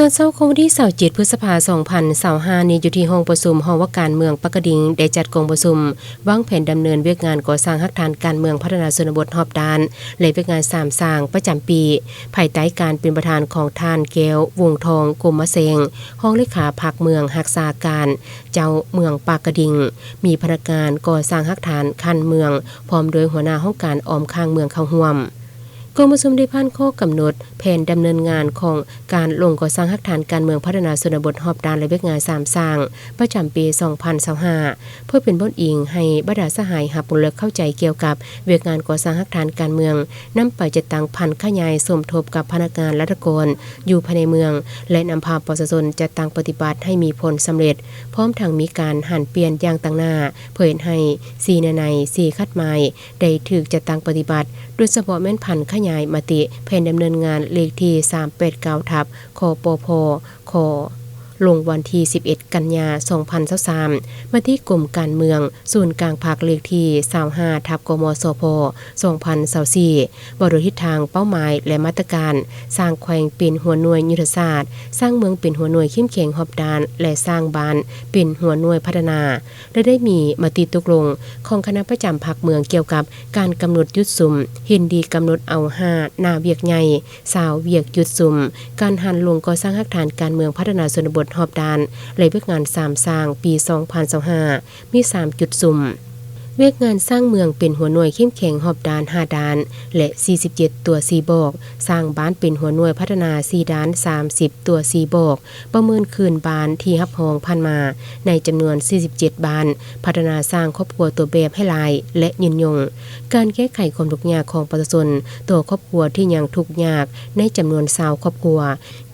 ຕອນເຊົ້າຂອງວັນທີຊາວເຈັດ ພຶດສະພາ ສອງພັນຊາວຫ້ານີ້ ຢູ່ທີ່ຫ້ອງປະຊຸມຫ້ອງວ່າການເມືອງປາກກະດິງ ໄດ້ຈັດກອງປະຊຸມວາງແຜນດຳເນີນວຽກງານກໍ່ສ້າງຮາກຖານການເມືອງ ພັດທະນາຊົນນະບົດຮອບດ້ານ ແລະ ວຽກງານສາມສ້າງປະຈຳປີ ພາຍໃຕ້ການເປັນປະທານຂອງທ່ານ ແກ້ວ ວົງທອງ ກົມມະແຊງ ຮອງເລຂາພັກເມືອງຮັກສາການເຈົ້າເມືອງປາກກະດິງ, ມີພະນັກງານກໍ່ສ້າງຮາກຖານຂັ້ນເມືອງ ພ້ອມດ້ວຍຫົວໜ້າຫ້ອງການອ້ອມຂ້າງເມືອງເຂົ້າຮ່ວມ. ກອງປະຊຸມໄດ້ຜ່ານຂໍ້ກຳນົດແຜນດຳເນີນງານຂອງການລົງກໍ່ສ້າງຮາກຖານການເມືອງ ພັດທະນາຊົນນະບົດຮອບດ້ານ ແລະ ວຽກງານສາມສ້າງປະຈຳປີ ສອງພັນຊາວຫ້າ ເພື່ອເປັນບ່ອນອີງໃຫ້ບັນດາສະຫາຍຮັບຮູ້ ແລະ ເຂົ້າໃຈກ່ຽວກັບວຽກງານກໍ່ສ້າງຮາກຖານການເມືອງ ນຳໄປຈັດຕັ້ງຜັນຂະຫຍາຍສົມທົບກັບພະນັກງານລັດຖະກອນຢູ່ພາຍໃນເມືອງ ແລະ ນຳພາປະຊາຊົນຈັດຕັ້ງປະຕິບັດໃຫ້ມີຜົນສຳເລັດ, ພ້ອມທັງມີການຫັນປ່ຽນຢ່າງຕັ້ງໜ້າ ເພື່ອເຮັດໃຫ້ສີ່ແນວໃນ ສີ່ຄາດໝາຍ ໄດ້ຖືກຈັດຕັ້ງປະຕິບັດ, ໂດຍສະເພາະແມ່ນຜັນຂະຫຍາຍມະຕິແຜນດຳເນີນງານເລກທີສາມແປດເກົ້າ ທັບ ຄປພ ຂ ລົງວັນທີສິບເອັດ ກັນຍາ ສອງພັນຊາວສາມ, ມະຕິກົມການເມືອງ ສູນກາງພັກເລກທີຊາວຫ້າ ທັບ ກມສພ ສອງພັນຊາວສີ່ ວ່າດ້ວຍທິດທາງເປົ້າໝາຍ ແລະ ມາດຕະການ, ສ້າງແຂວງເປັນຫົວໜ່ວຍຍຸດທະສາດ, ສ້າງເມືອງເປັນຫົວໜ່ວຍເຂັ້ມແຂງຮອບດ້ານ ແລະ ສ້າງບ້ານເປັນຫົວໜ່ວຍພັດທະນາ ແລະ ໄດ້ມີມະຕິຕົກລົງຂອງຄະນະປະຈຳພັກເມືອງກ່ຽວກັບການກຳນົດຈຸດສຸມ, ເຫັນດີກຳນົດເອົາຫ້າໜ້າວຽກໃຫຍ່, ຊາວວຽກຈຸດສຸມ, ການຫັນລົງກໍ່ສ້າງຮາກຖານການເມືອງພັດທະນາຊົນນະບົດຮອບດ້ານ ແລະ ວຽກງານສາມສ້າງປີ ສອງພັນຊາວຫ້າ ມີສາມຈຸດສຸມ. ວຽກງານສ້າງເມືອງເປັນຫົວໜ່ວຍເຂັ້ມແຂງຮອບດ້ານ ຫ້າດ້ານ ແລະ ສີ່ສິບເຈັດຕົວຊີ້ບອກ, ສ້າງບ້ານເປັນຫົວໜ່ວຍພັດທະນາ ສີ່ດ້ານ ສາມສິບຕົວຊີ້ບອກ, ປະເມີນຄືນບ້ານທີ່ຮັບຮອງຜ່ານມາໃນຈຳນວນ ສີ່ສິບເຈັດ ບ້ານ, ພັດທະນາສ້າງຄອບຄົວຕົວແບບໃຫ້ຫຼາຍ ແລະ ຍືນຍົງ, ການແກ້ໄຂຄວາມທຸກຍາກຂອງປະຊາຊົນຕໍ່ຄອບຄົວທີ່ຍັງທຸກຍາກໃນຈຳນວນ ຊາວຄອບຄົວ,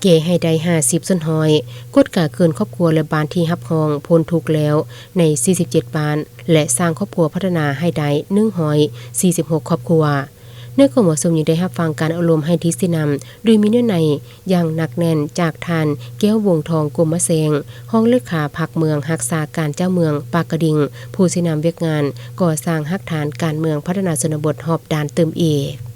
ແກ້ໃຫ້ໄດ້ ຫ້າສິບສ່ວນຮ້ອຍ, ກວດກາຄືນຄອບຄົວ ແລະ ບ້ານທີ່ຮັບຮອງພົ້ນທຸກແລ້ວໃນ ສີ່ສິບເຈັດ ບ້ານ ແລະ ສ້າງຄອບຄົວພັດທະນາໃຫ້ໄດ້ ໜຶ່ງຮ້ອຍສີ່ສິບຫົກ ຄອບຄົວ. ໃນກອງປະຊຸມຍັງໄດ້ຮັບຟັງການອົບຮົມໃຫ້ທິດຊີ້ນຳ ໂດຍມີເນື້ອໃນຢ່າງໜັກແໜ້ນຈາກທ່ານ ແກ້ວ ວົງທອງ ກົມມະແຊງ ຮອງເລຂາພັກເມືອງຮັກສາການເຈົ້າເມືອງປາກກະດິງ ຜູ້ຊີ້ນຳວຽກງານກໍ່ສ້າງຮາກຖານການເມືອງພັດທະນາຊົນນະບົດຮອບດ້ານຕື່ມອີກ.